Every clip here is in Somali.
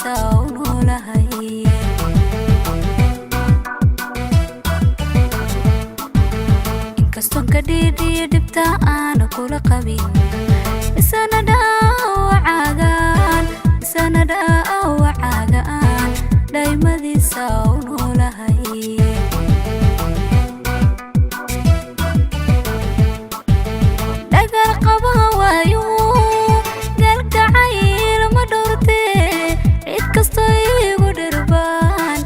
Dhaymadiisa u noolahay. Inkastoon ka dhiidhiyo dhibta aana kula qabin, isana dhaawacaagaan, isana dhaawacaagaan, dhaymadiisa u noolahay. Dhagar qabaha waayo galgacayl ma dhowrtee, cid kastoo igu dhirbaan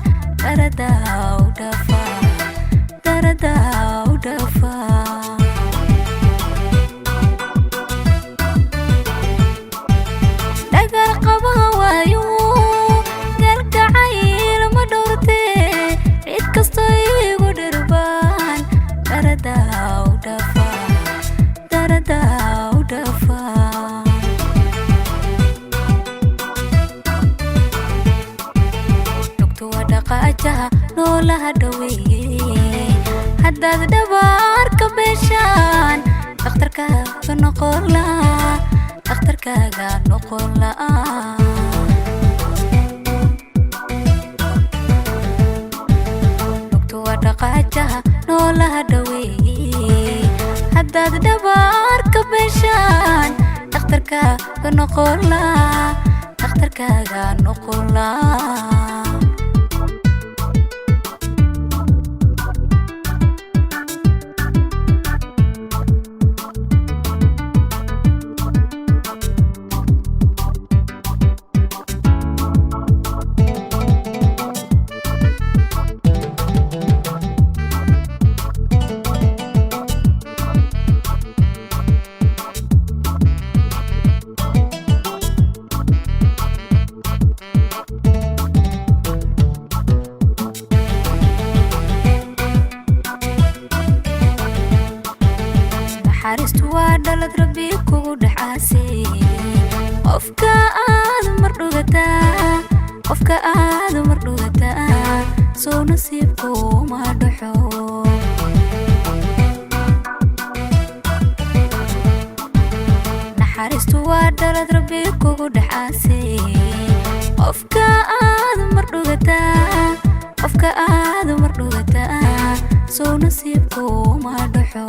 daradaa u dhafa, daradaa u dhafa. Dhagar qabaha waayo galgacayl ma dhowrtee, cid kastoo igu dhirbaan daradaa u dhafa, daradaa u dhafa. Lugtu waa dhaqaajaha noolaha dhaweeye, haddaad dhabaarka beeshaan dhakhtarkaaga noqon la'a, dhakhtarkaaga noqon la'a. Lugtu waa dhaqaajaha noolaha dhaweeye, haddaad dhabaarka beeshaan dhakhtarkaaga noqon la'a, dhakhtarkaaga noqon la'a. Naxariistu waa dhalad Rabbi kugu dhexaasay, qofka aad mar dhugataa, qofka aad mar dhugataa, sow nasiibku ma dhaxo. Naxariistu waa dhalad Rabbi kugu dhexaasay, qofka aad mar dhugataa, qofka aad mar dhugataa, sow nasiibku ma dhaxo.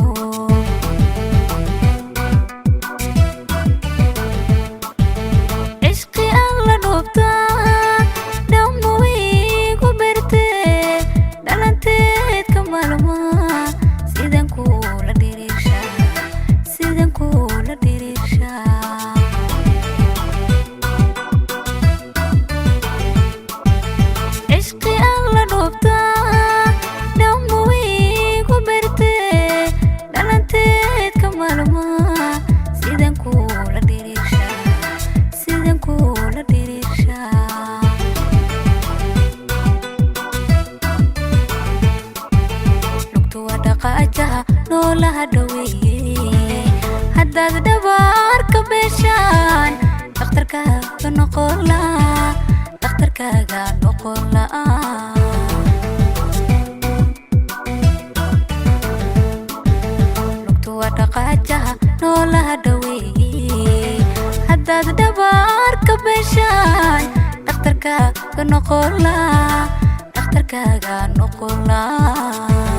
Cishqi aan la dhoobtaa dhamma igu bertee, dhalanteedka maalmaa sidan kula dhiriirshaa, sidan kula dhiriirshaa. Cishqi aan la dhoobtaa dhamma igu bertee, dhalanteedka maalmaa sidan kula dhiriirshaa, sidan kula dhiriirshaa. Lugtu waa dhaqaajaha noolaha dhaweeye, haddaad dhabaarka beeshaan dhakhtarkaaga noqon la'a, dhakhtarkaaga noqon la'a. Lugtu waa dhaqaajaha noolaha dhaweeye, haddaad dhabaarka beeshaan dhakhtarkaaga noqon la'a, dhakhtarkaaga noqon la'a.